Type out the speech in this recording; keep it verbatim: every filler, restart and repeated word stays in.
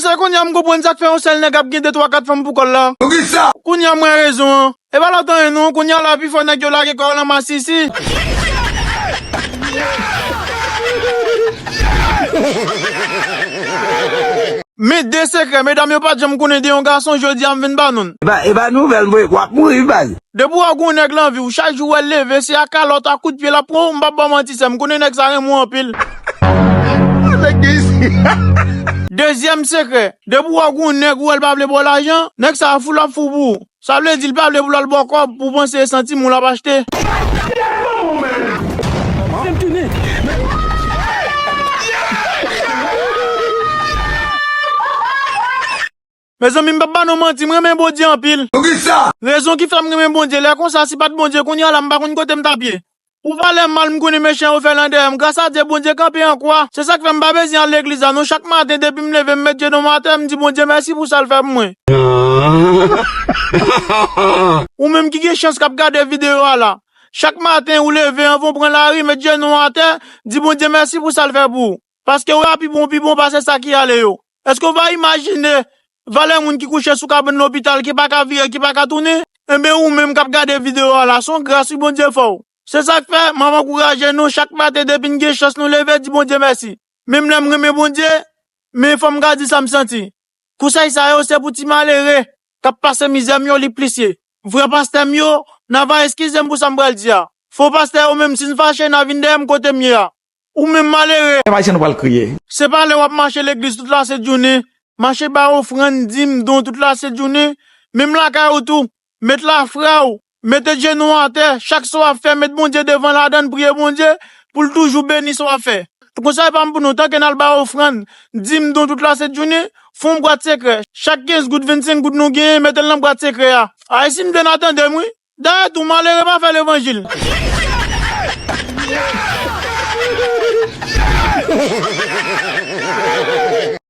E kounye a m konprann sa k fè yon sèl nèg ap gen de twa kat fanm pou kò l la. Poukisa? Kounye a m wè rezon an. E pa lòt anyen non, kounye a la pifò nèg yo lage kò yo nan masisi. Men de sekrè, medam yo pa t janm konnen de yon gason, jodi a m vin ba nou l. E pa, e pa nouvèl, mwen, w ap mouri, baz. Depi w wè gon nèg lan vi w, chak jou w wè l leve, se a kalòt, a kout pye l ap pran w, m p ap ba w manti, sè m, m konnen nèg sa renmen w anpil. Nèg de isi. Dezyèm sekrè, depi w wè gon nèg ou wè l pa vle ba w lajan, nèg sa a fou l ap fou pou ou. Sa vle di l pa vle pou l al ba w kòb pou w panse e san timoun l ap achte. Mezanmi, m p ap ba nou manti, m renmen Bondye anpil. Poukisa? Rezon ki fè m renmen Bondye, lè konsa, si pa t Bondye, kounye a la, m pa konn kote m t ap ye. Pou valè mal m konnen mechan yo fè lan dèyè m, gras a Dye, Bondye kanpe an kwa. Se sa k fè m pa bezwen al legliz la non. Chak maten, depi m leve, m met jenou m atè, m di Bondye mèsi pou sa l fè pou mwen. Ou menm ki gen chans k ap gade videyo a la, chak maten ou leve, anvan w pran lari, met jenou w atè, di Bondye mèsi pou sa l fè pou ou. Paske w wè a pi bon, pi bon pase sa ki ale yo. Èske w pa imajine valè moun ki kouche sou kabann lopital, ki pa ka vire, ki pa ka tounen? Enben, ou menm k ap gade videyo a la, se yon gras wi Bondye fè w. Se sa k fè, m ap ankouraje nou chak maten depi n gen chans nou leve, di Bondye mèsi. Menm lè m renmen Bondye, men fò m ka di sa m santi. Kousèy sa yo se pou ti malere k ap pase mizè m yo li plis ye. Vrè pastè m yo, n a va eskize m pou sa m pral di a. Fo pastè yo menm, si n fache, n a vin dèyè m kote m ye a. Ou menm malere. Kèm ayisyen nou pral kriye. Se pa lè w ap mache legliz tout lasent jounen, mache bay ofrann, dim, don tout lasent jounen, menm lakay ou tou, met lafwa w, mete jenou w atè, chak sa w ap fè, met Bondye devan ladann, priye Bondye pou l toujou beni sa w ap fè. Konsa e pa m pou nou, tanke n al bay ofrann, dim, don tout lasent jounen, fè yon bwat sekrè. Chak kenz goud, vennsenk goud nou genyen, mete l nan bwat sekrè a. Ayisyen m te nan tande m wi. Dayè tou, malere pa fè levanjil.